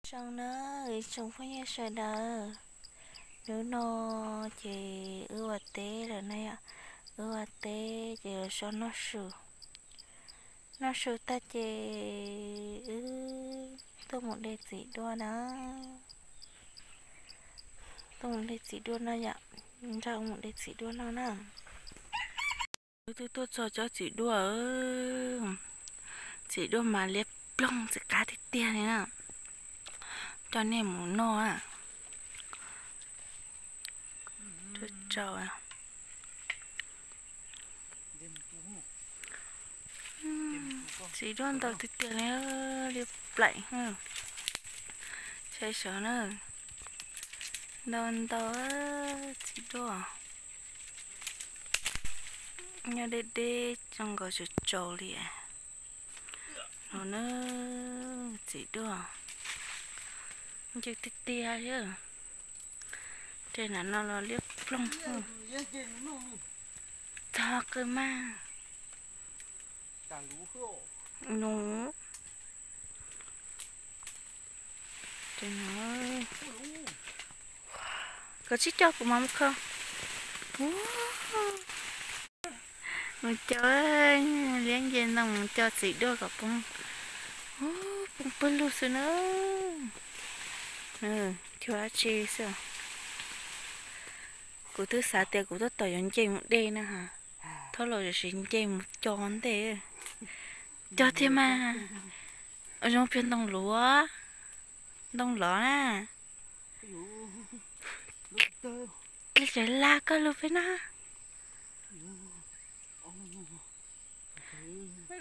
Zoo na, ib tsoom phooj ywg sawv daws, hnub no ces wb ua teb lawm na yom, wb ua teb ces los so noj su, noj su tag ces wb tuaj mus de txiv duaj na, tuaj mus de txiv duaj no yom, nrog mus de txiv duaj no na. Wb twb tuaj txog cov txiv duaj, txiv duaj mas liab ploog ntxim qab tiag tiag li na. Coj nej mus noj. Txiv duaj ntau tiag tiag li, liab plaim. Saib sawv na, ntau ntau txiv duaj. Nyob deb deb zoo nkaus tsaus tsaus li no na, txiv duaj ncw tiag tiag li. Tej no los liab ploog, txog qw mas. Nus, koj tsis coj kuv mam mus kho. Mus coj, liab nce ntoo mus coj txiv duaj kom poob, poob pawg lug xwb na. Cuag dab tsi xwb. Kuv twb xav tias kuv tab tom yuav nce mus de na ha, thaum los yuav sis nce mus coj ntej. Coj tiag mas, zoo plig ntoo luav, ntoo lov na. Dlej cov laj koj lug peb noj,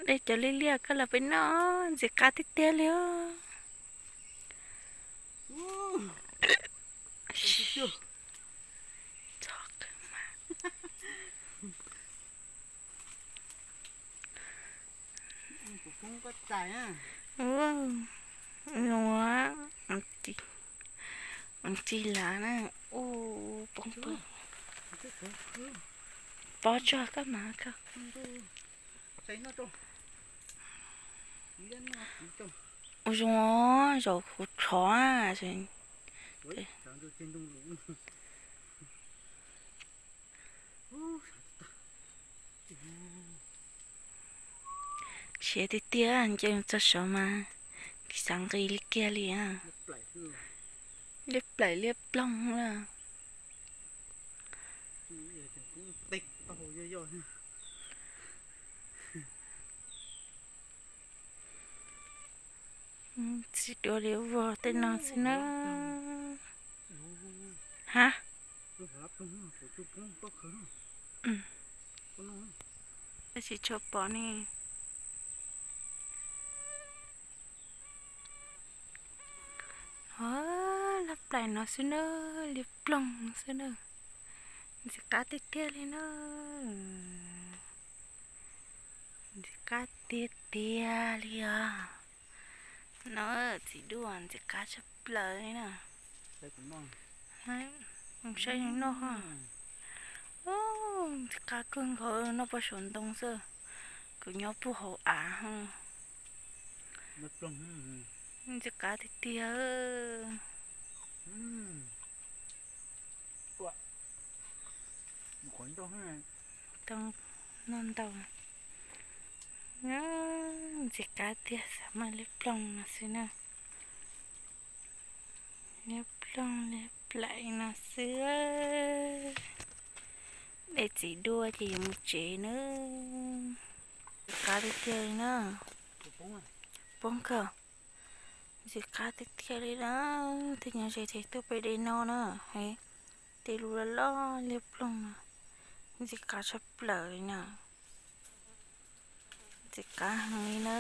dlej cov liaj liaj koj los peb noj, ntxim qab tiag tiag li os. Ua, ua, ntxim lav na, ua, poob pawg. Pob tsuag koj mas koj. Ua zoo, zaum huv tshov. Siav tiag tiag, nce txog saud mas xav nqis li kiag li. Liab plaim liab ploog na. Txiv duaj li vog tej no xwb na. Ha, tsis tshua pom ne. Liab plaim no xwb na, liab ploog xwb na. Ntxim qab tiag tiag li na. Ntxim qab tiag tiag li os. No txiv duaj ntxim qab tshaj plaws li na. Saib noj, ntxim qab kawg nkaus, noj poj saum ntoo xwb. Kuv nyob puag hauv av. Ntxim qab tiag tiag. Noj ntau, ntxim qab tiag, xav mas liab ploog no xwb na. Liab ploog liab plaim no xwb. De txiv duaj ces yuav mus tsev na. Ntxim qab tiag tiag li na. Poob kawg. Ntxim qab tiag tiag li na. Tej nyuag ze ces tuaj pem de no na. De lus loj loj liab ploog no. Ntxim qab tshaj plaws li na. Ntxim qab heev li na.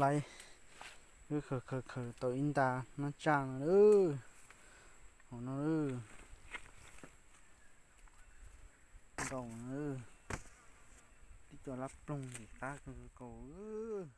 Laiv, wb khaws khaws khaws tau ib nta nab tsaj no lawm. Hauv no lawm. Ntau na. Tib co lab ploog ntxim qab kawg nkaus.